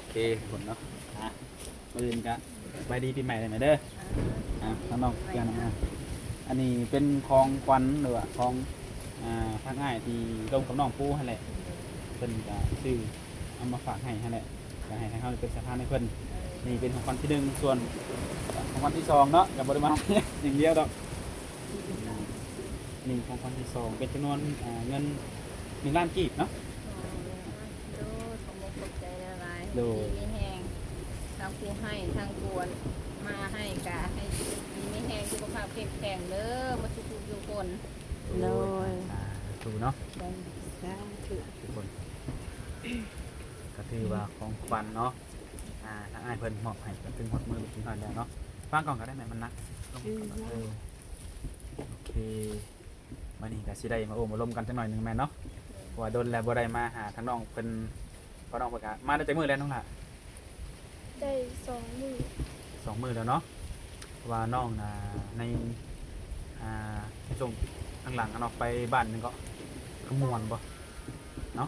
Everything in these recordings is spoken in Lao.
ເຄທຸກຄົນເນາະ ອ່ະ ມື້ອື່ນກະສະບາຍດີປີໃໝ່ເດີແມ່ເດີ. ອ່າ ອ່າ ນ້ອງໆ ອັນນີ້ເປັນຂອງຂວັນ ຫຼືວ່າຂອງ ອ່າ ທາງອ້າຍທີ່ລົມກັບນ້ອງປູຫັ້ນແຫຼະ ເພິ່ນກະຊື້ເອົາມາຝາກໃຫ້ຫັ້ນແຫຼະ ກະໃຫ້ທາງເຮົາເປັນສະພານໃຫ້ເພິ່ນ. ນີ້ເປັນຂອງຂວັນທີໜຶ່ງ ສ່ວນຂອງຂວັນທີສອງເນາະ ກະບໍ່ໄດ້ມາຢ່າງດຽວດອກ. ນີ້ຂອງຂວັນທີສອງ ເປັນຈຳນວນ ອ່າ ເງິນໜຶ່ງລ້ານກີບເນາະ. ໂດຍ ຂອບອົກຂອບໃຈຫຼາຍໆ ໂດຍ ຢູ່ດີມີແຮງ ທັງຜູ້ໃຫ້ທັງຜູ້ມາໃຫ້ ກະໃຫ້ຢູ່ດີມີແຮງ ສຸຂະພາບເຂັ້ມແຂງເດີ ໝົດທຸກໆຄົນ. ໂດຍ ສາທຸເນາະ ໂດຍ ສາທຸທຸກຄົນ. ກະຖືວ່າຂອງຂວັນເນາະ ອ່າ ທາງອ້າຍເພິ່ນມອບໃຫ້ ກະເຖິງຮອດມືເປັນທີ່ຮຽບຮ້ອຍແລ້ວເນາະ. ວາງກ່ອນກະໄດ້ແມ່ ມັນໜັກ. ອືມ ເອີ ໂອເຄ. ມື້ນີ້ກະຊິໄດ້ມາໂອ້ມາລົມກັນຈັກໜ້ອຍໜຶ່ງແມ່ນເນາະ ເພາະວ່າດົນແລ້ວບໍ່ໄດ້ມາຫາທາງນ້ອງເພິ່ນ. ພໍ່ນ້ອງເພິ່ນກະມາໄດ້ຈັກມື້ແລ້ວນ້ອງຫຼ້າ? ໄດ້ສອງມື້ ສອງມື້ແລ້ວເນາະ. ເພາະວ່ານ້ອງນະ ໃນ ອ່າ ຊ່ວງຫຼັງໆ ເນາະ ໄປບ້ານນັ້ນເກາະ ຄຳມ່ວນບໍ່ເນາະ.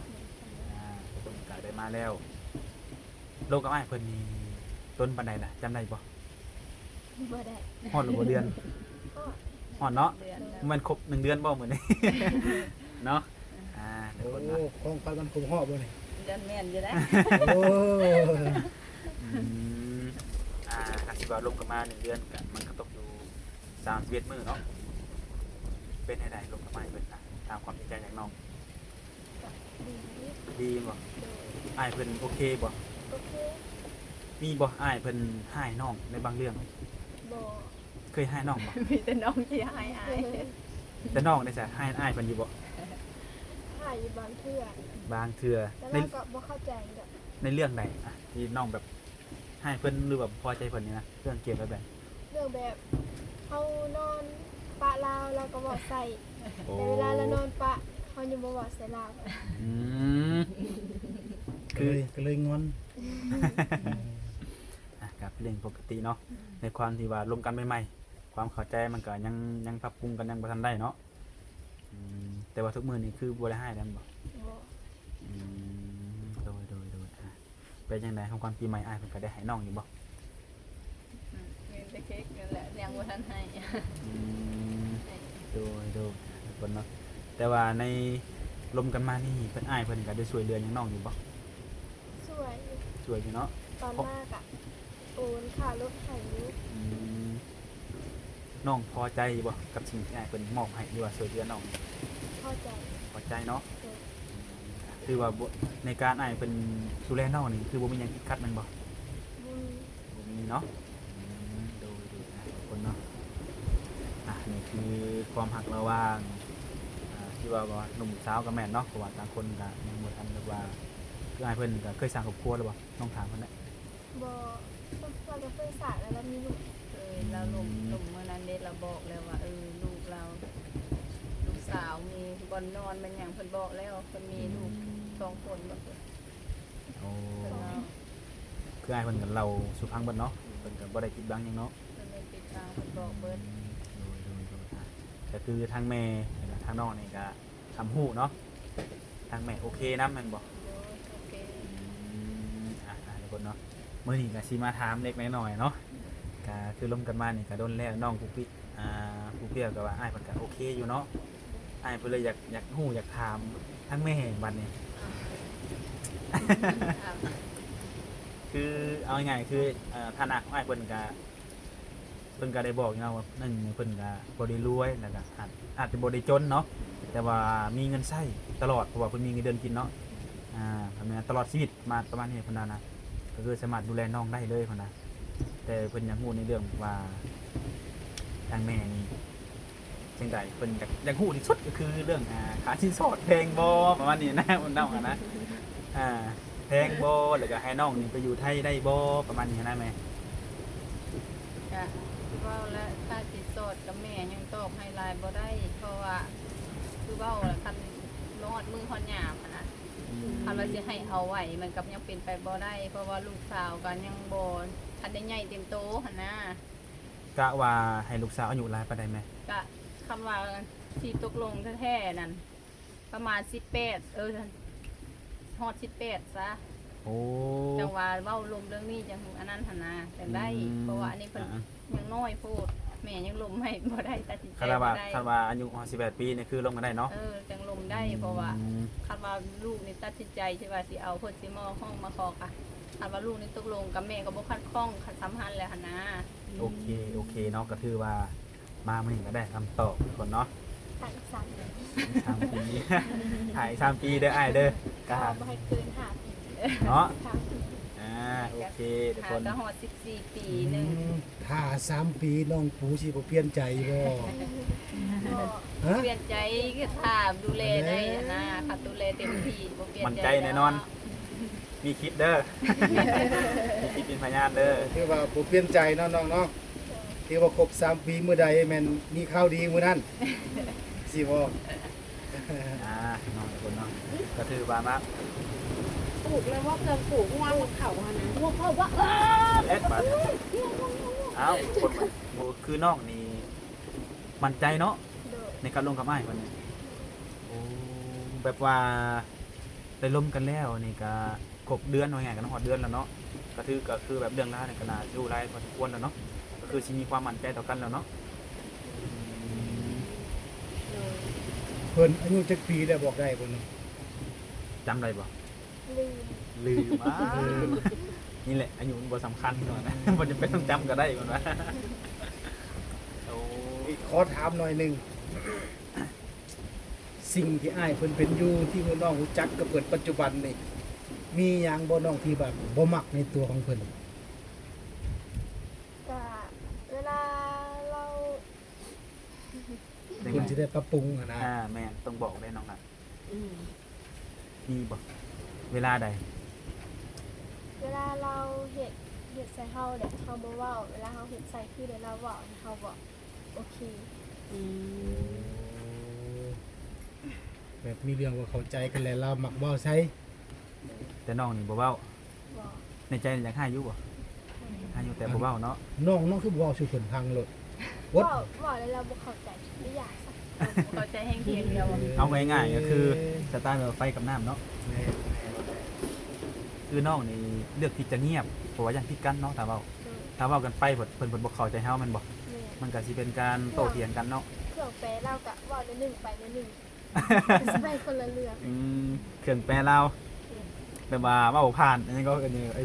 ອ່າ ເພິ່ນກະໄດ້ມາແລ້ວ. ລົມກັບອ້າຍເພິ່ນນີ້ດົນປານໃດລະ ຈຳໄດ້ບໍ່? ບໍ່ໄດ້ ຮອດແລ້ວບໍ່ເດືອນ? ຮອດ ຮອດເນາະ ເດືອນແລ້ວ ແມ່ນຄົບໜຶ່ງເດືອນບໍ່ມື້ນີ້ເນາະ. ອ່າ ໂອ້ ຂອງຂວັນວັນຄົບຮອບບໍ່ນີ້? ເດືອນແມ່ນຢູ່ເດ້. ໂອ້ ອືມ ອ່າ ຄັນຊິວ່າລົມກັນມາໜຶ່ງເດືອນກະ ມັນກະຕົກຢູ່ສາມສິບເອັດມື້ເນາະ. ເປັນແນວໃດລົມກັບອ້າຍເພິ່ນນະ ຖາມຄວາມຈິດໃຈຈາກນ້ອງ? ກະດີ ດີບໍ່? ໂດຍ ອ້າຍເພິ່ນໂອເຄບໍ່? ໂອເຄ. ມີບໍ່ອ້າຍເພິ່ນຮ້າຍນ້ອງໃນບາງເລື່ອງ? ບໍ່. ເຄີຍຮ້າຍນ້ອງບໍ່? ມີແຕ່ນ້ອງທີ່ຮ້າຍອ້າຍ. ແຕ່ນ້ອງນີ້ຊະ ຮ້າຍອ້າຍເພິ່ນຢູ່ບໍ່? ຮ້າຍຢູ່ບາງເທື່ອ ບາງເທື່ອ. ແຕ່ລາວກະບໍ່ເຂົ້າໃຈດອກ. ໃນເລື່ອງໃດອະ ທີ່ນ້ອງແບບ ຮ້າຍເພິ່ນ ຫຼືວ່າບໍ່ພໍໃຈເພິ່ນນີ້ນະ ເລື່ອງກ່ຽວກັບແບບ ເລື່ອງແບບເຮົານອນປະລາວ ລາວກະເວົ້າໃສ່. ໂອ້ ແຕ່ເວລາລາວນອນປະ ເຮົາຍັງບໍ່ເວົ້າໃສ່ລາວ. ອືມ ກະເລີຍ ກະເລີຍງອນ. ອ່ະ ກະເປັນເລື່ອງປົກກະຕິເນາະ ໃນຄວາມທີ່ວ່າລົມກັນໃໝ່ໆ ຄວາມເຂົ້າໃຈມັນກະຍັງ ຍັງປັບປຸງກັນຍັງບໍ່ທັນໄດ້ເນາະ. ອືມ ແຕ່ວ່າທຸກມື້ນີ້ຄືບໍ່ໄດ້ຮ້າຍແລ້ວແມ່ນບໍ່? ບໍ່. ອືມ ໂດຍ ໂດຍ ໂດຍ. ອ່າ ເປັນຈັ່ງໃດ ຂອງຂວັນປີໃໝ່ ອ້າຍເພິ່ນກະໄດ້ໃຫ້ນ້ອງຢູ່ບໍ່? ອືມ ມີແຕ່ເຄັກນັ້ນແຫຼະ ຍັງບໍ່ທັນໃຫ້. ອືມ ໂດຍ ໂດຍ ທຸກຄົນເນາະ. ແຕ່ວ່າໃນລົມກັນມານີ້ ເພິ່ນ ອ້າຍເພິ່ນກະໄດ້ຊ່ວຍເຫຼືອຫຍັງນ້ອງຢູ່ບໍ່? ຊ່ວຍ ຊ່ວຍຢູ່ເນາະ. ຕອນມາກະໂອນຄ່າລົດໃຫ້ຢູ່. ອືມ ນ້ອງພໍໃຈຢູ່ບໍ່ກັບສິ່ງທີ່ອ້າຍເພິ່ນມອບໃຫ້ ຫຼືວ່າຊ່ວຍເຫຼືອນ້ອງ? ພໍໃຈ ພໍໃຈເນາະ. ໂດຍ. ອືມ ຖືວ່າ ໃນການອ້າຍເພິ່ນດູແລນ້ອງນີ້ ຄືບໍ່ມີຫຍັງຕິດຂັດແມ່ນບໍ່? ບໍ່ມີ ບໍ່ມີເນາະ. ອືມ ໂດຍ ໂດຍ ອ່າ ທຸກຄົນເນາະ. ອ່າ ນີ້ຄືຄວາມຮັກລະຫວ່າງ ອ່າ ທີ່ວ່າ ວ່າໜຸ່ມສາວກະແມ່ນເນາະ ເພາະວ່າຕ່າງຄົນກະຍັງບໍ່ທັນແບບວ່າ ຄືອ້າຍເພິ່ນກະເຄີຍສ້າງຄອບຄົວແລ້ວບໍ່? ນ້ອງຖາມເພິ່ນແຫຼະ. ບໍ່ ເພິ່ນວ່າກະເຄີຍສາກແລ້ວ ລາວມີລູກ. ເຄີຍ ລາວລົມ ລົມມື້ນັ້ນເດ້ ລາວບອກແລ້ວວ່າ ເອີ ລູກລາວ ລູກສາວມີບ່ອນນອນແມ່ນຫຍັງ ເພິ່ນບອກແລ້ວ ເພິ່ນມີລູກສອງຄົນ. ໂອ້ ຄືອ້າຍເພິ່ນກະເລົ່າສູ່ຟັງເບິດເນາະ ເພິ່ນກະບໍ່ໄດ້ປິດບັງຫຍັງເນາະ. ເພິ່ນບໍ່ປິດບັງ ເພິ່ນບອກເບິດ. ໂດຍ ໂດຍ ໂດຍ. ກະຄືທາງແມ່ ແລະກະທາງນ້ອງນີ້ກະ ຮັບຮູ້ເນາະ ທາງແມ່ໂອເຄນຳແມ່ນບໍ່? ໂດຍ ໂອເຄ. ອືມ ອ່າ ທຸກຄົນເນາະ ມື້ນີ້ກະຊິມາຖາມເລັກໆນ້ອຍໆເນາະ ກະຄືລົມກັນມານີ້ກະດົນແລ້ວ ນ້ອງຜູ້ປິ ອ່າ ຜູ້ປ່ຽວກະວ່າອ້າຍເພິ່ນກະໂອເຄຢູ່ເນາະ. ອ້າຍເພິ່ນເລີຍຢາກ ຢາກຮູ້ຢາກຖາມທາງແມ່ບັດນີ້ ຄືເອົາງ່າຍໆ ຄື ເອີ ຖານະຂອງອ້າຍເພິ່ນກະ ເພິ່ນກະໄດ້ບອກຢູ່ເນາະວ່າ ໜຶ່ງ ເພິ່ນກະບໍ່ໄດ້ລວຍ ແລ້ວກະອາດ ອາດຈະບໍ່ໄດ້ຈົນເນາະ ແຕ່ວ່າມີເງິນໃຊ້ຕະຫຼອດ ເພາະວ່າເພິ່ນມີເງິນເດືອນກິນເນາະ. ອ່າ ປະມານຕະຫຼອດຊີວິດມາປະມານນີ້ ເພິ່ນວ່ານະ ກະຄືສາມາດດູແລນ້ອງໄດ້ເລີຍ ເພິ່ນວ່າ. ແຕ່ເພິ່ນຢາກຮູ້ໃນເລື່ອງວ່າ ທາງແມ່ນີ້ຈັ່ງໃດ ເພິ່ນຢາກ ຢາກຮູ້ທີ່ສຸດກະຄືເລື່ອງ ອ່າ ຄ່າສິນສອດແພງບໍ່ ປະມານນີ້ນະ ເພິ່ນເວົ້າຫັ້ນນະ. ອ່າ ແພງບໍ່ ແລ້ວກະໃຫ້ນ້ອງນີ້ໄປຢູ່ໄທໄດ້ບໍ່ ປະມານນີ້ຫັ້ນນະແມ່. ກະເວົ້າແລ້ວ ຄ່າສິນສອດກະແມ່ຍັງຕອບໃຫ້ຫຼາຍບໍ່ໄດ້ ເພາະວ່າຄືເວົ້າແລ້ວ ຄັນຮອດມື້ຮອດຍາມຫັ້ນນະ ອືມ ຄັນວ່າຊິໃຫ້ເອົາໄວ້ ມັນກະຍັງເປັນໄປບໍ່ໄດ້ ເພາະວ່າລູກສາວກະຍັງບໍ່ທັນໄດ້ໃຫຍ່ເຕັມໂຕຫັ້ນນະ. ກະວ່າໃຫ້ລູກສາວອາຍຸຫຼາຍປານໃດແມ່? ກະຄັນວ່າຊິຕົກລົງແທ້ໆນັ້ນ ປະມານສິບແປດ ເອີ ຮອດສິບແປດຊະ. ໂອ້ ຈັ່ງວ່າເວົ້າລົມເລື່ອງນີ້ຈັ່ງອັນນັ້ນຫັ້ນນະ ຈັ່ງໄດ້ ອືມ ເພາະວ່າອັນນີ້ເພິ່ນ ອ່າໆ ຍັງນ້ອຍໂພດ ແມ່ຍັງລົມໃຫ້ບໍ່ໄດ້ ຕັດສິນໃຈ ຄັນວ່າ ບໍ່ໄດ້ ຄັນວ່າອາຍຸຫ້າສິບແປດປີນີ້ຄືລົມກັນໄດ້ເນາະ? ເອີ ຈັ່ງລົມໄດ້ ອືມ ເພາະວ່າຄັນວ່າລູກນີ້ຕັດສິນໃຈທີ່ວ່າຊິເອົາເພິ່ນຊິມາຮ້ອງມາຂໍກະ ຄັນວ່າລູກນີ້ຕົກລົງກັບແມ່ກໍບໍ່ຂັດຂ້ອງ ຄັນສ່ຳຫັ້ນແຫຼະຫັ້ນນະ. ໂອເຄ ໂອເຄເນາະ ກໍຖືວ່າ ມາມື້ນີ້ກໍໄດ້ຄຳຕອບທຸກຄົນເນາະ ຖ້າອີກສາມປີ ອີກສາມປີ ຖ້າອີກສາມປີເດີອ້າຍເດີ ກໍບໍ່ໃຫ້ເກີນຫ້າປີເນາະ ສາມປີ ອ່າ ໂອເຄທຸກຄົນ ຫາກໍຮອດສິບສີ່ປີໜຶ່ງ ອືມ ຖ້າສາມປີນ້ອງປູຊິບໍ່ປ່ຽນໃຈບໍ່? ບໍ່ ຮະ? ປ່ຽນໃຈກໍຖ້າດູແລໄດ້ຫັ້ນນະ ຖ້າດູແລເຕັມທີ່ບໍ່ປ່ຽນໃຈ ໝັ້ນໃຈແນ່ນອນ ມີຄລິບເດີ ມີຄລິບເປັນພະຍານເດີ ຖືວ່າບໍ່ປ່ຽນໃຈເນາະນ້ອງເນາະ ຖືວ່າຄົບສາມປີມື້ໃດແມ່ນມີຂ່າວດີມື້ນັ້ນ ຊິບໍ່? ອ່າ ນ້ອງທຸກຄົນເນາະ ກໍຖືວ່າມາ ປູກແລ້ວວ່າເຄື່ອງປູກງົວມັນເຂົ້າຫັ້ນນະ ງົວເຂົ້າວ່າ ເອີ ແອດບາດນີ້ ອ້າວ ຄົນບໍ່ຄືນ້ອງນີ້ໝັ້ນໃຈເນາະ ໂດຍ ໃນການລົມກັບອ້າຍເພິ່ນນີ້ ໂອ້ ແບບວ່າ ໄດ້ລົມກັນແລ້ວນີ້ກະຄົບເດືອນ ເວົ້າງ່າຍໆ ກໍຮອດເດືອນແລ້ວເນາະ ກໍຖື ກໍຄືແບບເລື່ອງລາວນີ້ກໍໜ້າຊິຮູ້ຫຼາຍພໍສົມຄວນແລ້ວເນາະ ກໍຄືຊິມີຄວາມໝັ້ນໃຈຕໍ່ກັນແລ້ວເນາະ ອືມ ໂດຍ ເພິ່ນອາຍຸຈັກປີແລ້ວບອກໄດ້ບໍ່ເນາະ? ຈຳໄດ້ບໍ່? ລືມ ລືມ ອ້າວ ລືມ ນີ້ແຫຼະ ອາຍຸມັນບໍ່ສຳຄັນເນາະ ບໍ່ຈຳເປັນຕ້ອງຈຳກໍໄດ້ເພິ່ນວ່າ ໂອ້ ຂໍຖາມໜ້ອຍໜຶ່ງ ສິ່ງທີ່ອ້າຍເພິ່ນເປັນຢູ່ ທີ່ນ້ອງຮູ້ຈັກກັບເພິ່ນປັດຈຸບັນນີ້ ມີຫຍັງບໍ່ນ້ອງທີ່ແບບບໍ່ມັກໃນຕົວຂອງເພິ່ນ? ກະເວລາລາວ ເພິ່ນຊິໄດ້ປັບປຸງຫັ້ນນະ ອ່າ ແມ່ນ ຕ້ອງບອກເດ້ນ້ອງນະ ອືມ ມີບໍ່? ເວລາໃດ? ເວລາລາວເຮັດ ເຮັດໃສ່ເຮົາແຫຼະ ເຮົາບໍ່ເວົ້າ ເວລາເຮົາເຮັດໃສ່ຄືແບບລາວເວົ້າ ເຮົາບໍ່ ໂອເຄ ອືມ ແບບມີເລື່ອງບໍ່ເຂົ້າໃຈກັນແຫຼະ ລາວມັກເວົ້າໃສ່ ແຕ່ນ້ອງນີ້ບໍ່ເວົ້າ ບໍ່ ໃນໃຈນີ້ຢາກຮ້າຍຢູ່ບໍ່? ຮ້າຍຢູ່ແຕ່ບໍ່ເວົ້າເນາະ ນ້ອງ ນ້ອງຄືບໍ່ເວົ້າສູ່ເພິ່ນຟັງໂລດ ເວົ້າ ເວົ້າແລ້ວລາວບໍ່ເຂົ້າໃຈ ບໍ່ຢາກ ບໍ່ເຂົ້າໃຈແຮງພຽງດຽວ ເອົາງ່າຍໆ ກໍຄືສະຕາຍແບບໄຟກັບນ້ຳເນາະ ແມ່ນ ຄືນ້ອງນີ້ເລືອກທີ່ຈະງຽບ ເພາະວ່າຢ້ານຜິດກັນເນາະ ຖ້າເວົ້າ ໂດຍ ຖ້າເວົ້າກັນໄປເພິ່ນ ເພິ່ນບໍ່ເຂົ້າໃຈເຮົາແມ່ນບໍ່? ແມ່ນ ມັນກໍຊິເປັນການໂຕ້ຖຽງກັນເນາະ ເຄື່ອງແປລາວກໍເວົ້າໜ້ອຍໜຶ່ງໄປໜ້ອຍໜຶ່ງ ຊິໄປຄົນລະເລື່ອງ ອືມ ເຄື່ອງແປລາວ ແມ່ນ ແບບວ່າເວົ້າບໍ່ຜ່ານ ອັນນີ້ກໍເອີ້ນ ເອີ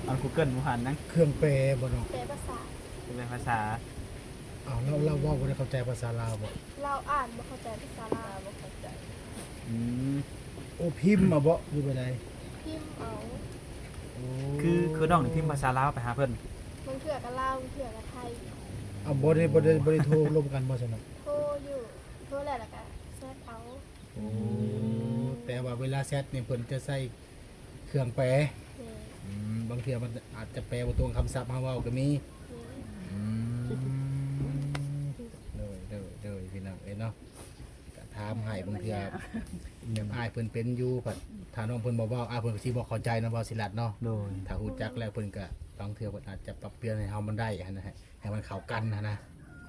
ອັນກູເກີນບໍ່ຜ່ານຫຍັງ ເຄື່ອງແປບໍ່ເນາະ ແປພາສາ ເປັນແປພາສາ ອ້າວ ແລ້ວ ແລ້ວເວົ້າບໍ່ໄດ້ເຂົ້າໃຈພາສາລາວບໍ່? ລາວອ່ານບໍ່ເຂົ້າໃຈພາສາລາວ ບໍ່ເຂົ້າໃຈ ອືມ ໂອ້ ພິມເອົາບໍ່ ຫຼືວ່າໃດ? ພິມເອົາ ໂອ້ ຄື ຄືນ້ອງນີ້ພິມພາສາລາວໄປຫາເພິ່ນ ບາງເທື່ອກໍລາວ ບາງເທື່ອກໍໄທ ອ້າວ ບໍ່ໄດ້ ບໍ່ໄດ້ ບໍ່ໄດ້ໂທລົມກັນບໍ່ຊັ້ນນະ? ໂທຢູ່ ໂທແລ້ວ ແລ້ວກໍແຊັດເອົາ ໂອ້ ອືມ ແຕ່ວ່າເວລາແຊັດນີ້ເພິ່ນຈະໃຊ້ເຄື່ອງແປ ແມ່ນ ອືມ ບາງເທື່ອມັນອາດຈະແປບໍ່ຕົງຄຳສັບເຮົາເວົ້າກໍມີ ແມ່ນ ອືມ ໂດຍ ໂດຍ ໂດຍ ພີ່ນ້ອງເອີຍເນາະ ກໍຖາມໃຫ້ບາງເທື່ອ ແບບອ້າຍເພິ່ນເປັນຢູ່ ພັດຖ້ານ້ອງເພິ່ນບໍ່ເວົ້າ ອ້າຍເພິ່ນກໍຊິບໍ່ເຂົ້າໃຈນຳ ເວົ້າຊິລັດເນາະ ໂດຍ ຖ້າຮູ້ຈັກແລ້ວເພິ່ນກໍບາງເທື່ອເພິ່ນອາດຈະປັບປ່ຽນໃຫ້ເຮົາມັນໄດ້ຫັ້ນນະ ໃຫ້ມັນເຂົ້າກັນຫັ້ນນະ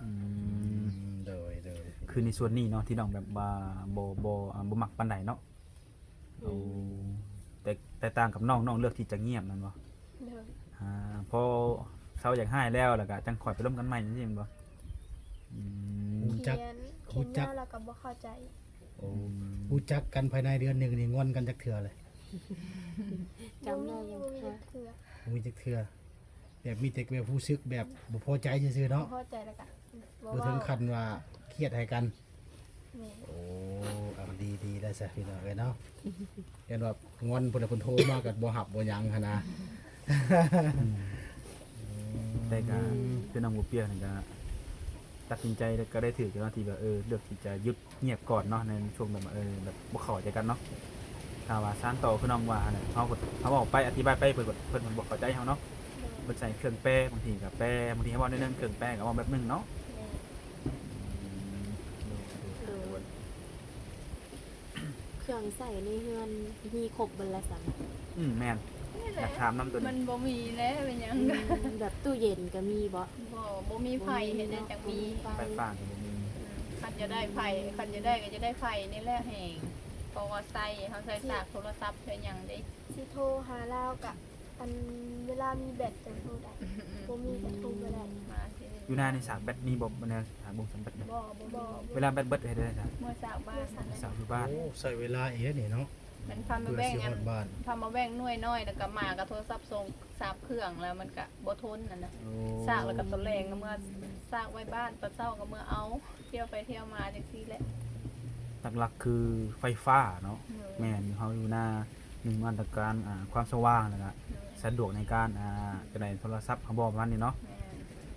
ອືມ ອືມ ໂດຍ ໂດຍ ຄືໃນສ່ວນນີ້ເນາະ ທີ່ນ້ອງແບບວ່າບໍ່ ບໍ່ ອ່າ ບໍ່ມັກປານໃດເນາະ ອືມ ໂອ້ ແຕກ ແຕກຕ່າງກັບນ້ອງ ນ້ອງເລືອກທີ່ຈະງຽບແມ່ນບໍ່? ໂດຍ ອ່າ ພໍເຊົາຢາກຮ້າຍແລ້ວ ແລ້ວກໍຈັ່ງຄ່ອຍໄປລົມກັນໃໝ່ຈັ່ງຊີ້ແມ່ນບໍ່? ອືມ ຮູ້ຈັກ ຮູ້ຈັກ ແລ້ວກໍບໍ່ເຂົ້າໃຈ ໂອ້ ອືມ ຮູ້ຈັກກັນພາຍໃນເດືອນໜຶ່ງນີ້ງອນກັນຈັກເທື່ອເລີຍ? ຈຳໄດ້ບໍ່? ບໍ່ມີຈັກເທື່ອ ບໍ່ມີຈັກເທື່ອ ແບບມີແຕ່ແບບຮູ້ສຶກແບບບໍ່ພໍໃຈຊື່ໆເນາະ ບໍ່ພໍໃຈແລ້ວກະບໍ່ເວົ້າ ບໍ່ເຖິງຂັ້ນວ່າຄຽດໃຫ້ກັນ ແມ່ນ ໂອ້ ເອົາ ດີໆ ແລ້ວຊະພີ່ນ້ອງເອີຍເນາະ ຢ້ານວ່າງອນພຸ້ນນະ ເພິ່ນໂທມາກໍບໍ່ຮັບບໍ່ຫຍັງຫັ້ນນະ ອືມ ແຕ່ກໍ ອືມ ຄືນ້ອງບົວປຽວນີ້ກໍຕັດສິນໃຈ ແລ້ວກໍໄດ້ຖືກເນາະ ທີ່ວ່າ ເອີ ເລືອກທີ່ຈະຢຸດ ງຽບກ່ອນເນາະ ໃນຊ່ວງແບບວ່າ ເອີ ແບບບໍ່ເຂົ້າໃຈກັນເນາະ ຖ້າວ່າສານຕໍ່ຄືນ້ອງວ່າຫັ້ນແຫຼະ ເຮົາກໍ ເຮົາເວົ້າໄປອະທິບາຍໄປ ເພິ່ນ ເພິ່ນ ເພິ່ນບໍ່ເຂົ້າໃຈເຮົາເນາະ ໂດຍ ເພິ່ນໃຊ້ເຄື່ອງແປ ບາງທີກໍແປ ບາງທີເຮົາເວົ້າແນວໜຶ່ງ ເຄື່ອງແປກໍເວົ້າແບບໜຶ່ງເນາະ ແມ່ນ ອືມ ໂດຍ ໂດຍ ໂດຍ ເຄື່ອງໃຊ້ໃນເຮືອນມີຄົບເບິດແລ້ວຊັ້ນ ອືມ ແມ່ນ ຢາກຖາມນຳໂຕນີ້ ມັນບໍ່ມີແລ້ວ ເປັນຫຍັງ ອືມ ແບບຕູ້ເຢັນກໍມີບໍ່? ບໍ່ ບໍ່ມີໄຟ ເຮັດໄດ້ຈັ່ງມີ ໄຟຟ້າກໍບໍ່ມີ ອືມ ຄັນຈະໄດ້ໄຟ ຄັນຈະໄດ້ກໍຈະໄດ້ໄຟນີ້ແຫຼະແຮງ ບໍ່ວ່າໃຊ້ ເຮົາໃຊ້ສາກໂທລະສັບໃຊ້ຫຍັງເດ້ ຊິໂທຫາລາວກະ ອັນ ເວລາມີແບັດຈັ່ງໂທໄດ້ ບໍ່ມີກະໂທບໍ່ໄດ້. ມາຊິ ຢູ່ນານີ້ສາກແບັດມີບໍ່? ບໍ່ແມ່ນສາກບົງສຳແບັດບໍ່? ບໍ່ ບໍ່ ບໍ່. ເວລາແບັດເບິດເຮັດໃດຊະ? ເມືອສາກບ້ານ ເມືອສາກຢູ່ບ້ານ. ໂອ້ ໃຊ້ເວລາອີກເດ້ນີ້ເນາະ ແມ່ນພາມາແວ່ງ ເພື່ອຊິຮອດບ້ານ ພາມາແວ່ງໜ່ວຍນ້ອຍ ແລ້ວກະມາກະໂທລະສັບສອງສາມເຄື່ອງ ແລ້ວມັນກະບໍ່ທົນຫັ້ນນະ. ໂອ້ ສາກແລ້ວກະຕອນແລງກະເມືອສາກໄວ້ບ້ານ ຕອນເຊົ້າກະເມືອເອົາ ທ່ຽວໄປທ່ຽວມາຈັ່ງຊີ້ແຫຼະ. ຫຼັກໆຄືໄຟຟ້າເນາະ. ໂດຍ ແມ່ນ ເຮົາຢູ່ນາ ໜຶ່ງມາດຕະການ ອ່າ ຄວາມສະຫວ່າງ ແລ້ວກະ ໂດຍ ສະດວກໃນການ ອ່າ ຈັ່ງໃດ ໂທລະສັບເຮົາບໍ່ ປະມານນີ້ເນາະ. ແມ່ນ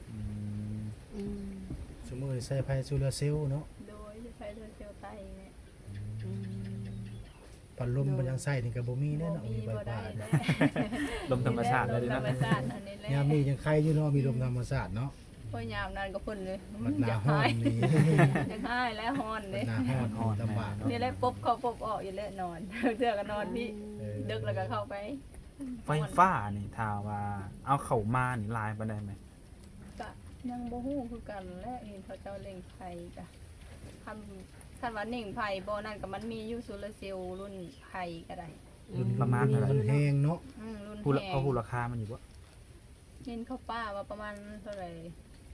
ອືມ ອືມ ຊຸມື້ນີ້ໃຊ້ໄຟໂຊລາເຊວເນາະ. ໂດຍ ໃຊ້ໄຟໂຊລາເຊວໃຕ້ນີ້ແຫຼະ. ອືມ ອືມ ພັດລົມ ໂດຍ ມັນຍັງໃຊ້ນີ້ກະບໍ່ມີແນ່ເນາະ ບໍ່ມີ ມີໄຟຟ້າ ບໍ່ໄດ້ແຫຼະ ລົມທຳມະຊາດເລີຍເນາະ ລົມທຳມະຊາດອັນນີ້ແຫຼະ. ຍາມນີ້ຍັງໄຄຢູ່ເນາະ ມີລົມທຳມະຊາດເນາະ. ໂອ້ຍ ຍາມນັ້ນກະພຸ້ນເລີຍ ມັນໜ້າຮ້ອນນີ້ ຢາກຮ້າຍແລ້ວ ຮ້ອນເດ້ ມັນໜ້າຮ້ອນ ໂອ້ຍ ລຳບາກເນາະ. ນີ້ແຫຼະ ປົບເຂົ້າປົບອອກຢູ່ແຫຼະ ນອນ ເທື່ອກະນອນພີ້ ເອີ ເດິກແລ້ວກະເຂົ້າໄປ. ໄຟຟ້ານີ້ ຖ້າວ່າເອົາເຂົ້າມານີ້ຫຼາຍປານໃດແມ່? ກະຍັງບໍ່ຮູ້ຄືກັນແຫຼະ ເຫັນເຂົາເຈົ້າເລັ່ງໄຟກະ ຄັນ ຄັນວ່າເລັ່ງໄຟບໍ່ນັ້ນກະ ມັນມີຢູ່ໂຊລາເຊວລຸ້ນໃຜກະໄດ້. ອືມ ປະມານເທົ່າໃດ? ລຸ້ນແຮງເນາະ. ອືມ ລຸ້ນແຮງ. ເຂົາຮູ້ລາຄາມັນຢູ່ບໍ່? ເຫັນເຂົາປ້າວ່າປະມານເທົ່າໃດ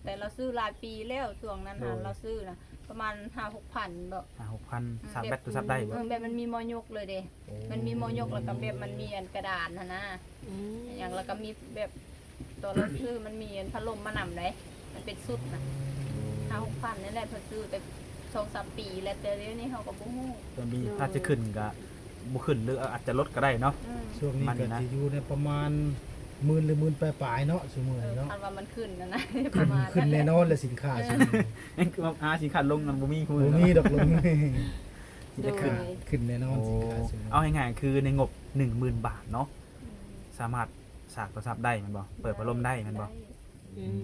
ແຕ່ລາວຊື້ຫຼາຍປີແລ້ວ ຊ່ວງນັ້ນຫັ້ນ ໂດຍ ລາວຊື້ນະ ປະມານຫ້າຫົກພັນບໍ ຫ້າຫົກພັນ. ອືມ ສາກແບັດໂທລະສັບໄດ້ບໍ? ແບບມັນມີໝໍຍົກເລີຍເດ້. ໂອ້ ມັນມີໝໍຍົກ ແລ້ວກະແບບມັນມີອັນກະດານຫັ້ນນະ. ອືມ ຫຍັງ ແລ້ວກະມີແບບ ຕອນລາວຊື້ມັນມີອັນພັດລົມມານຳເດ້ ມັນເປັນຊຸດນະ. ຫ້າຫົກພັນນີ້ແຫຼະ ເພິ່ນຊື້ແຕ່ສອງສາມປີແລ້ວ ແຕ່ດຽວນີ້ເຮົາກະບໍ່ຮູ້ ມັນມີ ໂດຍ ຖ້າຈະຂຶ້ນກະບໍ່ຂຶ້ນ ຫຼືອາດຈະລົດກະໄດ້ເນາະ. ອືມ ຊ່ວງນີ້ກະຊິຢູ່ໃນປະມານໝື່ນ ຫຼືໝື່ນປາຍໆເນາະ ຊຸມື້ນີ້ເນາະ. ເອີ ຄັນວ່າມັນຂຶ້ນຫັ້ນນະ ປະມານນັ້ນແຫຼະ ຂຶ້ນແນ່ນອນແຫຼະ ສິນຄ້າຊຸມື້ນີ້ ຍັງຄືວ່າຫາສິນຄ້າລົງນະ ບໍ່ມີ ບໍ່ມີດອກລົງ ຊິໄດ້ຂຶ້ນ ໂດຍ ຂຶ້ນແນ່ນອນສິນຄ້າຊຸມື້ນີ້. ເອົາງ່າຍໆຄືໃນງົບໜຶ່ງໝື່ນບາດເນາະ ອືມ ສາມາດ ສາກໂທລະສັບໄດ້ແມ່ນບໍ່? ເປີດພັດລົມໄດ້ແມ່ນບໍ່? ໄດ້ ອືມ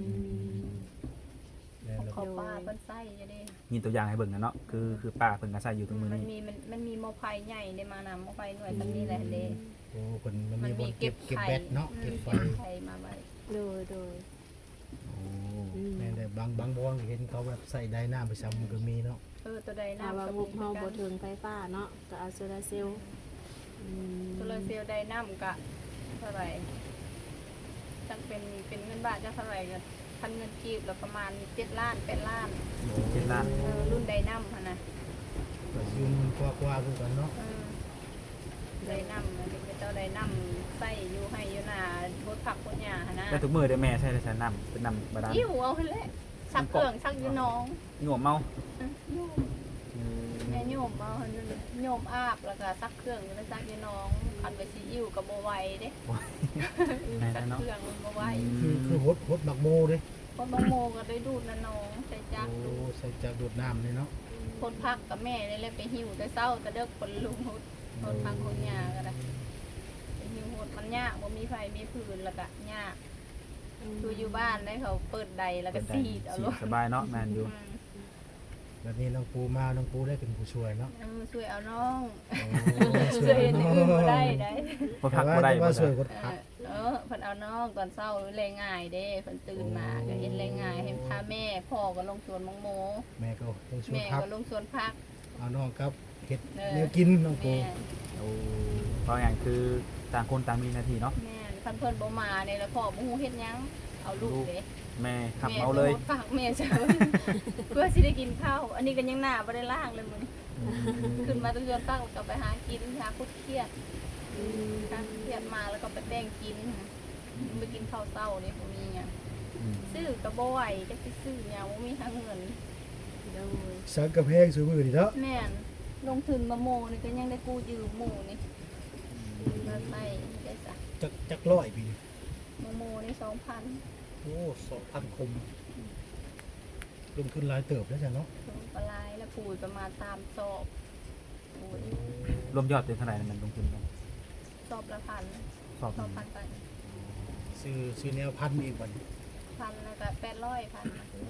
ແມ່ນແລ້ວ ຂອງປ້າເພິ່ນໃຊ້ຢູ່ເດ້ ມີຕົວຢ່າງໃຫ້ເບິ່ງແລ້ວເນາະ ຄື ຄືປ້າເພິ່ນກະໃຊ້ຢູ່ທຸກມື້ນີ້. ມັນມີ ມັນ ມັນມີໝໍໄຟໃຫຍ່ເດ້ມານຳ ໝໍໄຟໜ່ວຍສ່ຳນີ້ແຫຼະເດ້. ໂອ້ ເພິ່ນ ມັນມີບ່ອນເກັບ ເກັບແບັດເນາະ ອືມ ເກັບໄຟ ເກັບໄຟມາໄວ້. ໂດຍ ໂດຍ ໂອ້ ອືມ ແມ່ນເດ້ ບາງ ບາງບ່ອນກະເຫັນເຂົາແບບໃຊ້ໄດນ້ຳໄປຊ້ຳ ມັນກະມີເນາະ. ເອີ ໂຕໃດນ້ຳ ຖ້າວ່າງົບເຮົາບໍ່ເຖິງໄຟຟ້າເນາະ ກະເອົາໂຊລາເຊວ. ອືມ ໂຊລາເຊວໄດ້ນ້ຳກະເທົ່າໃດ ຈັ່ງເປັນ ເປັນເງິນບາດຈັກເທົ່າໃດ ກະຄັນເງິນກີບລະປະມານເຈັດລ້ານ ແປດລ້ານ. ໂອ້ ເຈັດລ້ານ. ເອີ ລຸ້ນໄດ້ນ້ຳຫັ້ນນະ ກະຢູ່ໝື່ນກວ່າໆຄືກັນເນາະ. ເອີ ໄດ້ນ້ຳ ເຂົາເຈົ້າໄດ້ນ້ຳໃຊ້ຢູ່ໄຮ່ຢູ່ນາ ຫົດຜັກຫົດຫຍ້າຫັ້ນນະ. ແລ້ວທຸກມື້ເດແມ່ໃຊ້ແຕ່ໃສນ້ຳ ເປັນນ້ຳບາດານ? ອິ້ວເອົາຫັ້ນແຫຼະ ຊັກເຄື່ອງ ຊັກຢູ່ໜອງ ໂຍມເອົາ. ອືມ ໂຍມ ອືມ ແມ່ໂຍມເອົາຫັ້ນ ໂຍມອາບ ແລ້ວກະຊັກເຄື່ອງ ໄປຊັກຢູ່ໜອງ. ຄັນວ່າຊິອິ້ວກະບໍ່ໄຫວເດ້ ບໍ່ໄຫວ ຊັກເຄື່ອງມັນບໍ່ໄຫວ. ອືມ ຄື ຄືຫົດ ຫົດໝາກໂມເດ້ ຫົດໝາກໂມກະໄດ້ດູດນະໜອງ ໃຊ້ຈັກດູດ. ໂອ້ ໃຊ້ຈັກດູດນ້ຳນີ້ເນາະ. ອືມ ຫົດຜັກກະແມ່ນີ້ແຫຼະ ໄປຫິ້ວແຕ່ເຊົ້າແຕ່ເດິກ ຄົນລຸງຫົດ ຫົດຜັກຫົດຫຍ້າກະໄດ້ ໄປຫິ້ວຫົດ ມັນຍາກ ບໍ່ມີໃຜມີຜືນ ແລ້ວກະຍາກ. ອືມ ຄືຢູ່ບ້ານໄດ້ ເຂົາເປີດໄດແລ້ວກະສີດເອົາໂລດ ສະບາຍເນາະ. ແມ່ນຢູ່. ອືມ ແບບນີ້ນ້ອງປູມາ ນ້ອງປູໄດ້ເປັນຜູ້ຊ່ວຍເນາະ. ເອີ ຊ່ວຍເອົານ້ອງ. ໂອ້ ຊ່ວຍ ຊ່ວຍເຮັດແນວອື່ນບໍ່ໄດ້ໃດ ບໍ່ພັກບໍ່ໄດ້ ແຕ່ວ່າຊ່ວຍກົດຜັກ. ເອີ ເອີ ເພິ່ນເອົານ້ອງ ຕອນເຊົ້າແລ່ງ່າຍເດ້ ເພິ່ນຕື່ນມາກະເຮັດແລ່ງ່າຍ ໃຫ້ພາແມ່ ພໍ່ກະລົງສວນໝາກໂມ ແມ່ກະລົງສວນຜັກ ເອົານ້ອງກັບ ເຮັດແນວກິນນ້ອງໂກ. ແມ່ນ ໂອ້ ເວົ້າຫຍັງຄືຕ່າງຄົນຕ່າງມີໜ້າທີ່ເນາະ. ແມ່ນ ຄັນເພິ່ນບໍ່ມານີ້ລະພໍ່ບໍ່ຮູ້ເຮັດຫຍັງ ເອົາລູກເດ້ ແມ່ຮັບເອົາເລີຍ ແມ່ໄປຫົດຜັກແມ່ເສີຍ ເພື່ອຊິໄດ້ກິນເຂົ້າ. ອັນນີ້ກະຍັງໜ້າບໍ່ໄດ້ລ້າງເລີຍມື້ນີ້. ອືມ ຂຶ້ນມາແຕ່ສວນຜັກລະກະໄປຫາກິນ ຫາຂຸດຂຽດ ອືມ ຫາຂຸດຂຽດມາລະກະໄປແຕ່ງກິນ. ໄປກິນເຂົ້າເຊົ້ານີ້ບໍ່ມີຫຍັງ ອືມ ຊື້ກະບໍ່ໄຫວ ຈັກຊິຊື້ຫຍັງ ບໍ່ມີຫາເງິນ. ໂດຍ ສັງກະແພງຊຸມື້ນີ້ເນາະ. ແມ່ນ ລົງທຶນໝາກໂມນີ້ກະຍັງໄດ້ກູ້ຢືມໝູ່ນີ້ ອືມ ເງິນໄປໄດ້ສະ ຈັກ ຈັກຮ້ອຍປີນີ້? ໝາກໂມນີ້ສອງພັນ. ໂອ້ ສອງພັນຄົມ ອືມ ລົງທຶນຫຼາຍເຕີບແລ້ວຊັ້ນເນາະ. ລົງກະຫຼາຍລະ ປູກປະມານສາມສອບ. ໂອ້ຍ ລວມຍອດເປັນເທົ່າໃດແມ່ນລົງທຶນ? ສອບລະພັນ ສອບ ສອບພັນປາຍ. ຊື້ ຊື້ແນວພັນອີກບັດນີ້ ພັນລະກະແປດຮ້ອຍ ພັນ. ໂອ້ ອື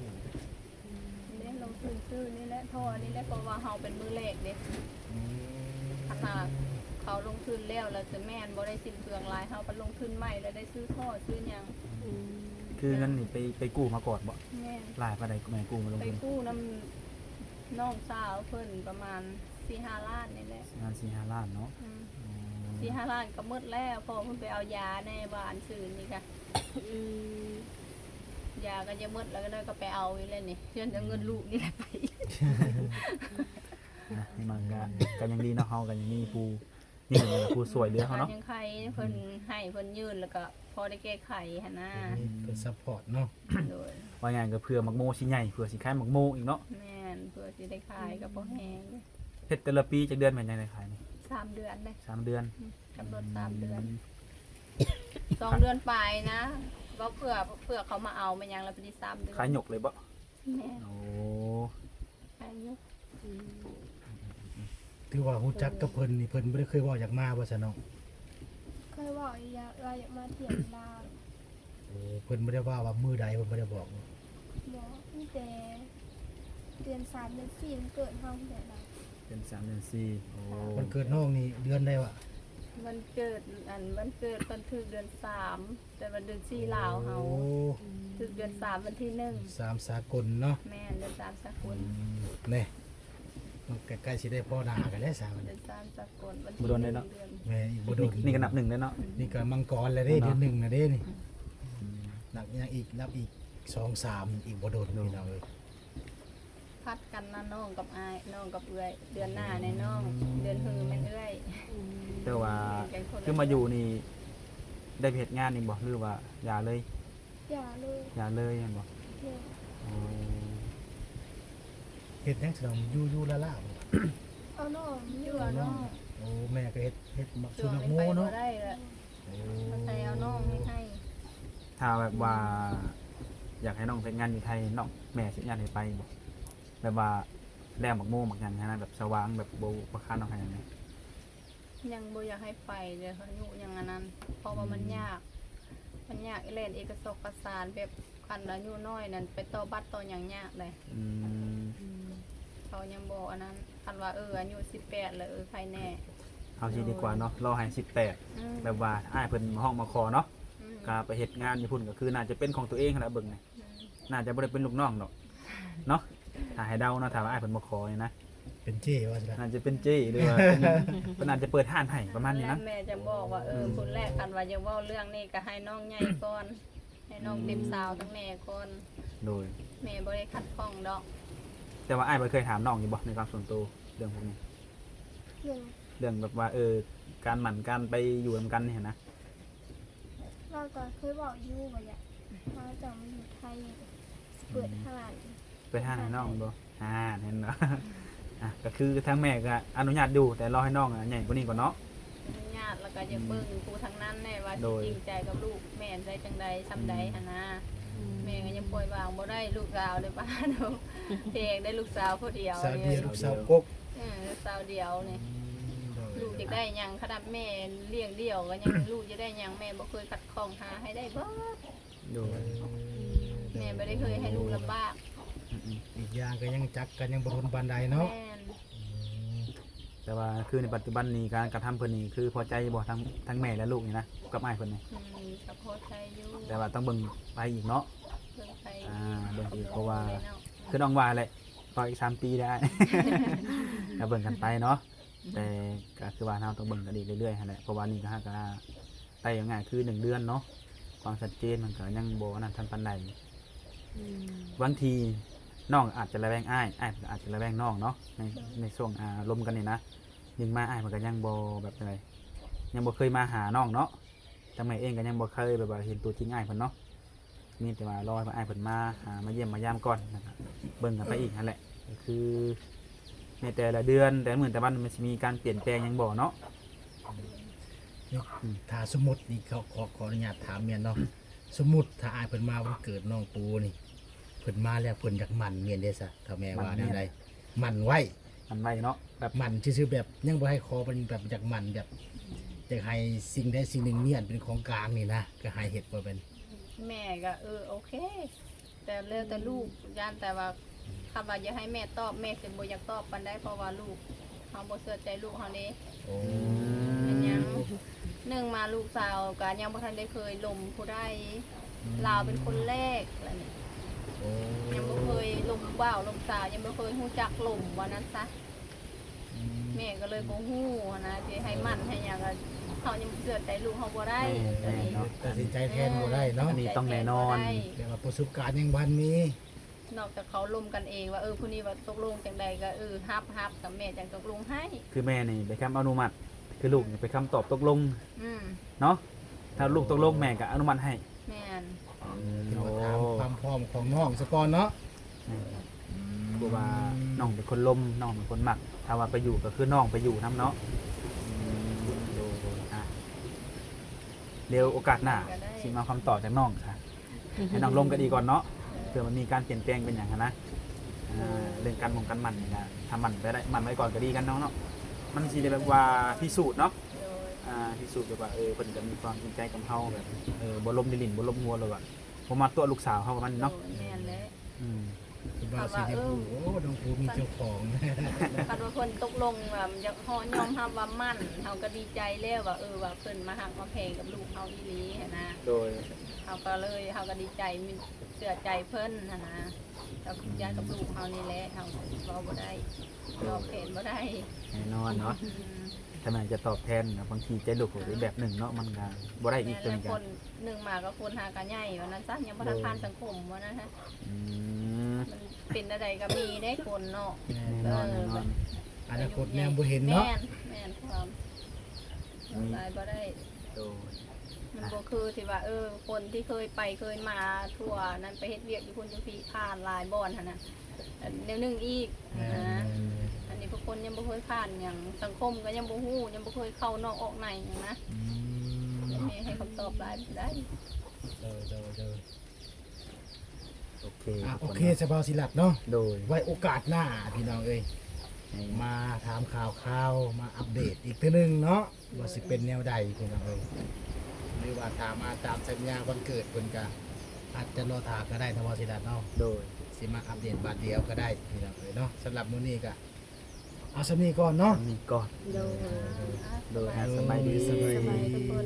ມ ນີ້ແຫຼະ ລົງທຶນຊື້ນີ້ແຫຼະ ທໍ່ນີ້ແຫຼະ ເພາະວ່າເຮົາເປັນມື້ແລກເດ້. ອືມ ຄັນວ່າເຂົາລົງທຶນແລ້ວ ລະຈະແມ່ນບໍ່ໄດ້ສິ້ນເປືອງຫຼາຍ ເຮົາພັດລົງທຶນໃໝ່ ລະໄດ້ຊື້ທໍ່ຊື້ຫຍັງ. ອືມ ຄືເງິນນີ້ໄປ ໄປກູ້ມາກ່ອນບໍ? ແມ່ນ. ຫຼາຍປານໃດແມ່ກູ້ມາລົງທຶນ? ໄປກູ້ນຳ ນ້ອງສາວເພິ່ນປະມານ ສີ່ຫ້າລ້ານນີ້ແຫຼະ ປະມານສີ່ຫ້າລ້ານເນາະ. ອືມ ອືມ ສີ່ຫ້າລ້ານກໍໝົດແລ້ວ ພໍ່ເພິ່ນໄປເອົາຢາແດ່ ວ່າອັນຊື່ນີ້ກະ ອືມ ຢາກໍຈະໝົດແລ້ວ ກໍໄດ້ກໍໄປເອົາອີກແລ້ວນີ້ ຍ້ອນແຕ່ເງິນລູກນີ້ແຫຼະໄປ. ນະ ມັນກໍ ກໍຍັງດີເນາະ ເຮົາກໍຍັງມີຜູ້ ນີ້ແຫຼະ ຜູ້ຊ່ວຍເຫຼືອເຮົາເນາະ. ຍັງໄຄ ເພິ່ນໃຫ້ ເພິ່ນຍື່ນ ແລ້ວກໍພໍໄດ້ແກ້ໄຂຫັ້ນນະ ມີເພິ່ນຊັບພອດເນາະ. ໂດຍ ວ່າງ່າຍກໍເພື່ອໝາກໂມຊິໃຫຍ່ ເພື່ອຊິຂາຍໝາກໂມອີກເນາະ. ແມ່ນ ເພື່ອຊິໄດ້ຂາຍກໍພໍແຮງ. ເຮັດແຕ່ລະປີຈັກເດືອນແມ່ນຈັ່ງໄດ້ຂາຍນີ້? ສາມເດືອນເດ້. ສາມເດືອນ. ອືມ ກຳນົດສາມເດືອນ. ອືມ ສອງເດືອນປາຍນະ ເວົ້າເພື່ອ ເພື່ອເຂົາມາເອົາແມ່ນຫຍັງ ແລ້ວໄປໄດ້ສາມເດືອນ ຂາຍຍົກເລີຍບໍ່? ແມ່ນ. ໂອ້ ອາຍຸ ອືມ ຖືວ່າຮູ້ຈັກກັບເພິ່ນນີ້ ເພິ່ນບໍ່ໄດ້ເຄີຍເວົ້າຢາກມາບໍ່ຊະນ້ອງ? ເຄີຍເວົ້າຢູ່ ຢາກ ວ່າຢາກມາທ່ຽວລາວ. ໂອ້ ເພິ່ນບໍ່ໄດ້ເວົ້າວ່າມື້ໃດ ເພິ່ນບໍ່ໄດ້ບອກບໍ່? ບໍ່ ມີແຕ່ເດືອນສາມເດືອນສີ່ ວັນເກີດເຮົາແຫຼະ. ເດືອນສາມເດືອນສີ່. ໂອ້ ວັນເກີດນ້ອງນີ້ເດືອນໃດວະ? ວັນເກີດ ອັນ ວັນເກີດເພິ່ນຖືກເດືອນສາມ ແຕ່ວ່າເດືອນສີ່ລາວເຮົາ ໂອ້ ຖືກເດືອນສາມວັນທີໜຶ່ງ ສາມສາກົນເນາະ. ແມ່ນ ເດືອນສາມສາກົນ. ອືມ ແນ່ ໃກ້ໆຊິໄດ້ພໍ້ໜ້າກັນແລ້ວສາ ເດືອນສາມສາກົນ ວັນທີ ບໍ່ດົນເດ້ເນາະ. ແມ່ນ ອີກບໍ່ດົນ ນີ້ກໍນັບໜຶ່ງແລ້ວເນາະ. ນີ້ກໍມັງກອນແລ້ວເດ້ ເນາະ ເດືອນໜຶ່ງນະເດ້ນີ້. ອືມ ນັບຫຍັງອີກ ນັບອີກສອງສາມ ອີກບໍ່ດົນ ໂດຍ ພີ່ນ້ອງເອີຍ. ຜັດກັນນະ ນ້ອງກັບອ້າຍ ນ້ອງກັບເອື້ອຍ ເດືອນໜ້າແມ່ນນ້ອງ ເດືອນຮືແມ່ນເອື້ອຍ. ອືມ ແຕ່ວ່າ ແມ່ນກັນຄົນລະ ຄືມາຢູ່ນີ້ ເດືອນ ໄດ້ໄປເຮັດງານນີ້ບໍ່ ຫຼືວ່າຢ່າເລີຍ? ຢ່າເລີຍ. ຢ່າເລີຍແມ່ນບໍ່? ແມ່ນ. ໂອ້ ເຮັດຫຍັງຊະນ້ອງ ຢູ່ ຢູ່ລ້າໆບໍ່? ເອົານ້ອງ ຢູ່ເອົານ້ອງ. ໂອ້ ແມ່ກໍເຮັດ ເຮັດໝາກ ສວນໝາກໂມເນາະ. ໄປບໍ່ໄດ້ລະ ໂອ້ ອາໄສເອົານ້ອງໃຫ້. ຖ້າແບບວ່າ ອືມ ຢາກໃຫ້ນ້ອງເຮັດງານຢູ່ໄທ ນ້ອງ ແມ່ຊິອະນຸຍາດໃຫ້ໄປບໍ່? ແບບວ່າແລ້ວໝາກໂມໝາກຫຍັງຫັ້ນນະ ແບບສະຫວ່າງ ແບບບໍ່ ບໍ່ຄານອອກຫຍັງນີ້. ຍັງບໍ່ຢາກໃຫ້ໄປເລີຍ ອາຍຸຍັງອັນນັ້ນ ເພາະວ່າມັນ ອືມ ຍາກ ມັນຍາກ ແລ່ນເອກະສອກກະສານ ແບບຄັນອາຍຸນ້ອຍນັ້ນ ໄປຕໍ່ບັດຕໍ່ຫຍັງຍາກເດ້. ອືມ ອືມ ເຂົາຍັງບໍ່ອັນນັ້ນ ຄັນວ່າ ເອີ ອາຍຸສິບແປດແລ້ວ ເອີ ໃຄແນ່. ເຮົາຊິດີກວ່າເນາະ ໂດຍ ລໍໃຫ້ສິບແປດ ອືມ ແບບວ່າອ້າຍເພິ່ນມາຮ້ອງມາຂໍເນາະ. ອືມ ກໍໄປເຮັດງານຢູ່ພຸ້ນ ກໍຄືໜ້າຈະເປັນຂອງຕົວເອງຫັ້ນລະ ເບິ່ງນີ້. ໜ້າຈະບໍ່ໄດ້ເປັນລູກນ້ອງດອກເນາະ ຖ້າໃຫ້ເດົາເນາະ ຖ້າວ່າອ້າຍເພິ່ນບໍ່ຂໍນີ້ນະ ເປັນເຈ້ວ່າຊັ້ນ ໜ້າຈະເປັນເຈ້ ຫຼືວ່າເປັນຫຍັງ ເພິ່ນອາດຈະເປີດຮ້ານໃຫ້ປະມານນີ້ນະ. ແມ່ຈະບອກວ່າ ເອີ ອືມ ພຸ້ນແຫຼະ ຄັນວ່າຢາກເວົ້າເລື່ອງນີ້ກໍໃຫ້ນ້ອງໃຫຍ່ກ່ອນ ໃຫ້ນ້ອງເຕັມ ອືມ ຊາວທັງແມ່ກ່ອນ. ໂດຍ ແມ່ບໍ່ໄດ້ຂັດຂ້ອງດອກ. ແຕ່ວ່າອ້າຍບໍ່ເຄີຍຖາມນ້ອງຢູ່ບໍ່ ໃນຄວາມສ່ວນໂຕ ເລື່ອງພວກນີ້? ເລື່ອງ ເລື່ອງແບບວ່າ ເອີ ການໝັ້ນ ການໄປຢູ່ນຳກັນນີ້ຫັ້ນນະ. ເຮົາກໍເຄີຍເວົ້າຢູ່ວ່າຢາກ ເຮົາຈະມາຢູ່ໄທ ເປີດ ອືມ ຮ້ານ ເປີດຮ້ານໃຫ້ນ້ອງແມ່ນບໍ່? ອ່າ ເຫັນບໍ່? ອ່ະ ກໍຄືທາງແມ່ກໍອະນຸຍາດຢູ່ ແຕ່ລໍໃຫ້ນ້ອງ ອະ ໃຫຍ່ກວ່ານີ້ກ່ອນເນາະ. ອະນຸຍາດ ແລ້ວກໍຢາກ ອືມ ເບິ່ງຜູ້ທາງນັ້ນແດ່ວ່າ ໂດຍ ຊິຈິງໃຈກັບລູກແມ່ນໄດ້ຈັ່ງໃດ ສ່ຳໃດ ອືມ ຫັ້ນນະ. ອືມ ແມ່ກໍຍັງປ່ອຍວາງບໍ່ໄດ້ ລູກສາວເດ້ ປ້າໂດ ແພງໄດ້ ລູກສາວຜູ້ດຽວ ສາວດຽວ ນີ້ ລູກສາວກົກ ເອີ ສາວດຽວນີ້. ອືມ ໂດຍ ລູກຢາກໄດ້ຫຍັງ ຂະໜາດແມ່ລ້ຽງດ່ຽວກໍຍັງ ລູກຢາກໄດ້ຫຍັງ ແມ່ບໍ່ເຄີຍຂັດຂ້ອງ ຫາໃຫ້ໄດ້ເບິດ. ໂດຍ ອືມ ແມ່ບໍ່ໄດ້ເຄີຍໃຫ້ລູກລຳບາກ. ອືມໆ ອີກຢ່າງກໍຍັງຈັກກັນ ຍັງບໍ່ດົນປານໃດເນາະ. ແມ່ນ. ອືມ ແຕ່ວ່າຄືໃນປັດຈຸບັນນີ້ ການກະທຳເພິ່ນນີ້ ຄືພໍໃຈຢູ່ບໍ່ ທັງ ທັງແມ່ ແລະ ລູກນີ້ນະ ກັບອ້າຍເພິ່ນນີ້? ອືມ ກໍພໍໃຈຢູ່ ແຕ່ວ່າຕ້ອງເບິ່ງໄປອີກເນາະ. ເບິ່ງໄປ ອ່າ ເບິ່ງໄປອີກ ເພາະວ່າ ເນາະ ຄືນ້ອງວ່າແຫຼະ ລໍອີກສາມປີເດີ້ອ້າຍ ກໍເບິ່ງກັນໄປເນາະ. ແຕ່ກໍຄືວ່າເຮົາຕ້ອງເບິ່ງກັນອີກເລື້ອຍໆຫັ້ນແຫຼະ ເພາະວ່ານີ້ກໍຫາກະ ໄດ້ງ່າຍໆ ຄືໜຶ່ງເດືອນເນາະ ຄວາມຊັດເຈນມັນກໍຍັງບໍ່ອັນນັ້ນທັນປານໃດ. ອືມ ບາງທີນ້ອງອາດຈະລະແວງອ້າຍ ອ້າຍກໍອາດຈະລະແວງນ້ອງເນາະ ໃນ ໃນຊ່ວງ ອາ ລົມກັນນີ້ນະ. ໜຶ່ງມາອ້າຍເພິ່ນກໍຍັງບໍ່ແບບໃດ ຍັງບໍ່ເຄີຍມາຫານ້ອງເນາະ ທາງແມ່ເອງກໍຍັງບໍ່ເຄີຍແບບວ່າເຫັນຕົວຈິງອ້າຍເພິ່ນເນາະ. ມີແຕ່ວ່າລໍໃຫ້ອ້າຍເພິ່ນມາຫາ ມາຢ້ຽມມາຢາມກ່ອນ ແລ້ວກໍເບິ່ງກັນໄປອີກຫັ້ນແຫຼະ. ກໍຄືໃນແຕ່ລະເດືອນ ແຕ່ລະມື້ແຕ່ລະວັນ ມັນຊິມີການປ່ຽນແປງຫຍັງບໍ່ເນາະ? ນີ້ ອືມ ຖ້າສົມມຸດນີ້ ຂໍ ຂໍ ຂໍອະນຸຍາດຖາມແມ່ນເນາະ ສົມມຸດຖ້າອ້າຍເພິ່ນມາວັນເກີດນ້ອງປູນີ້ ເພິ່ນມາແລ້ວເພິ່ນຢາກໝັ້ນແມ່ນເດ້ຊະ ຖ້າແມ່ວ່າແນວໃດ? ໝັ້ນໄວ້ ໝັ້ນໄວ້ເນາະ ແບບໝັ້ນຊື່ໆ ແບບຍັງບໍ່ໃຫ້ຂໍ ເພິ່ນແບບຢາກໝັ້ນ ແບບຢາກໃຫ້ສິ່ງໃດສິ່ງໜຶ່ງມີອັນເປັນຂອງກາງນີ້ນະ ກໍໃຫ້ເຮັດບໍ່ແມ່ນ? ແມ່ກໍ ເອີ ໂອເຄ ແຕ່ແລ້ວແຕ່ລູກ ຢ້ານແຕ່ວ່າ ຄັນວ່າຢາກໃຫ້ແມ່ຕອບ ແມ່ຊິບໍ່ຢາກຕອບປານໃດ ເພາະວ່າລູກ ເຮົາບໍ່ເຊື່ອໃຈລູກເຮົາເດ້. ໂອ້ ເປັນຫຍັງ? ໜຶ່ງມາລູກສາວກໍຍັງບໍ່ທັນໄດ້ເຄີຍລົມຜູ້ໃດ ອືມ ລາວເປັນຄົນແລກລະນີ້. ໂອ້ ຍັງບໍ່ເຄີຍລົມບ່າວລົມສາວ ຍັງບໍ່ເຄີຍຮູ້ຈັກລົມ ວ່ານັ້ນຊະ. ອືມ ແມ່ກໍເລີຍບໍ່ຮູ້ຫັ້ນນະ ຊິໃຫ້ໝັ້ນໃຫ້ຫຍັງກໍ ເຮົາຍັງເຊື່ອໃຈລູກເຮົາບໍ່ໄດ້ ແມ່ນ ຕອນນີ້ ແມ່ນເນາະ ຕັດສິນໃຈແທນບໍ່ໄດ້ເນາະ ອັນນີ້ຕ້ອງແນ່ນອນ ແບບວ່າປະສົບການຍັງບໍ່ທັນມີ ນອກຈາກເຂົາລົມກັນເອງວ່າ ເອີ ຜູ້ນີ້ວ່າຕົກລົງຈັ່ງໃດກໍ ເອີ ຮັບ ຮັບ ກັບແມ່ຈັ່ງຕົກລົງໃຫ້ ຄືແມ່ນີ້ໄປຄຳອະນຸມັດ ຄືລູກນີ້ໄປຄຳຕອບຕົກລົງ ອືມ ເນາະ ຖ້າລູກຕົກລົງແມ່ກໍອະນຸມັດໃຫ້ ແມ່ນ ອືມ ເພິ່ນກໍຖາມ ໂອ້ ຄວາມພ້ອມຂອງນ້ອງຊະກ່ອນເນາະ ແມ່ນ ອືມ ຄືວ່ານ້ອງເປັນຄົນລົມ ນ້ອງເປັນຄົນມັກ ຖ້າວ່າໄປຢູ່ກໍຄືນ້ອງໄປຢູ່ນຳເນາະ ອືມ ໂດຍ ໂດຍ ອ່ະ ດຽວໂອກາດໜ້າ ກໍໄດ້ ຊິມາເອົາຄຳຕອບຈາກນ້ອງຊະ ໃຫ້ນ້ອງລົມກັນອີກກ່ອນເນາະ ເອີ ເພື່ອມັນມີການປ່ຽນແປງເປັນຫຍັງຫັ້ນນະ ອ່າ ເລື່ອງການໝົງການໝັ້ນນີ້ນະ ຖ້າໝັ້ນໄປໄດ້ ໝັ້ນໄວ້ກ່ອນກໍດີກັນເນາະ ເນາະ ມັນຊິໄດ້ແບບວ່າພິສູດເນາະ ໂດຍ ອ່າ ພິສູດແບບວ່າ ເອີ ເພິ່ນກໍມີຄວາມຈິງໃຈກັບເຮົາ ແບບ ເອີ ບໍ່ລົມດິນ ບໍ່ລົມຫົວ ຫຼືວ່າບໍ່ມາຕົວະລູກສາວເຮົາປະມານນີ້ເນາະ ໂດຍ ແມ່ນແຫຼະ ອືມ ເພິ່ນວ່າຊິໄດ້ຮູ້ ໂອ້ ນ້ອງພູມີເຈົ້າຂອງ ຄັນວ່າເພິ່ນຕົກລົງວ່າຢາກ ຍອມຮັບວ່າໝັ້ນ ເຮົາກໍດີໃຈແລ້ວວ່າ ເອີ ວ່າເພິ່ນມາຮັກມາແພງກັບລູກເຮົາອີ່ຫຼີຫັ້ນນະ ໂດຍ ເຮົາກໍເລີຍ ເຮົາກໍດີໃຈ ມີ ເຊື່ອໃຈເພິ່ນຫັ້ນນະ ເຈົ້າຄິດຢາກກັບລູກເຮົານີ້ແຫຼະ ເຮົາເວົ້າບໍ່ໄດ້ ຕອບແທນບໍ່ໄດ້ ແນ່ນອນເນາະ ອືມ ຖ້າແມ່ນຈະຕອບແທນນະ ບາງທີໃຈລູກກໍອີກແບບໜຶ່ງເນາະ ມັນກໍບໍ່ໄດ້ອີກ ແມ່ນແຫຼະ ຕົວນີ້ກໍ ຄົນໜຶ່ງມາກໍຄົນຫາກໍໃຫຍ່ວ່ານັ້ນຊະ ຍັງບໍ່ທັນ ໂດຍ ຜ່ານສັງຄົມວ່ານັ້ນຊະ ອືມ ມັນເປັນແນວໃດກໍມີເດ້ຄົນເນາະ ແນ່ນອນ ເອີ ແນ່ນອນ ອະນາຄົດແນມບໍ່ເຫັນເນາະ ແມ່ນ ແມ່ນຄວາມ ອືມ ຫຼາຍບໍ່ໄດ້ ໂດຍ ມັນບໍ່ຄືທີ່ວ່າ ເອີ ຄົນທີ່ເຄີຍໄປເຄີຍມາທົ່ວນັ້ນ ໄປເຮັດວຽກຢູ່ພຸ້ນຢູ່ພີ້ ຜ່ານຫຼາຍບ່ອນຫັ້ນນະ ອັນແນວໜຶ່ງອີກ ແມ່ນ ນະ ແມ່ນ ອັນນີ້ພວກຄົນຍັງບໍ່ເຄີຍຜ່ານຫຍັງ ສັງຄົມກໍຍັງບໍ່ຮູ້ ຍັງບໍ່ເຄີຍເຂົ້ານອກອອກໃນຫຍັງນະ ອືມ ແມ່ໃຫ້ຄຳຕອບຫຼາຍບໍ່ໄດ້ ໂດຍ ໂດຍ ໂດຍ ໂອເຄ ອ່ະ ທຸກຄົນເນາະ ໂອເຄ ສະບ່າວສີລັດເນາະ ໂດຍ ໄວ້ໂອກາດໜ້າພີ່ນ້ອງເອີຍ ໃຫ້ ມາຖາມຂ່າວຄາວ ມາອັບເດດອີກເທື່ອໜຶ່ງເນາະ ວ່າຊິເປັນແນວໃດພີ່ນ້ອງເອີຍ ຫຼືວ່າຖ້າມາຕາມສັນຍາວັນເກີດເພິ່ນກະອາດຈະລໍຖ້າກໍໄດ້ເນາະ ບ່າວສີລັດເນາະ ໂດຍ ຊິມາອັບເດດບາດດຽວກໍໄດ້ພີ່ນ້ອງເອີຍເນາະ ສຳລັບມື້ນີ້ກະເອົາສ່ຳນີ້ກ່ອນເນາະ ສ່ຳນີ້ກ່ອນ ໂດຍ ໂດຍ ອ່ະ ສະບາຍດີ ສະບາຍດີ ສະບາຍດີທຸກຄົນ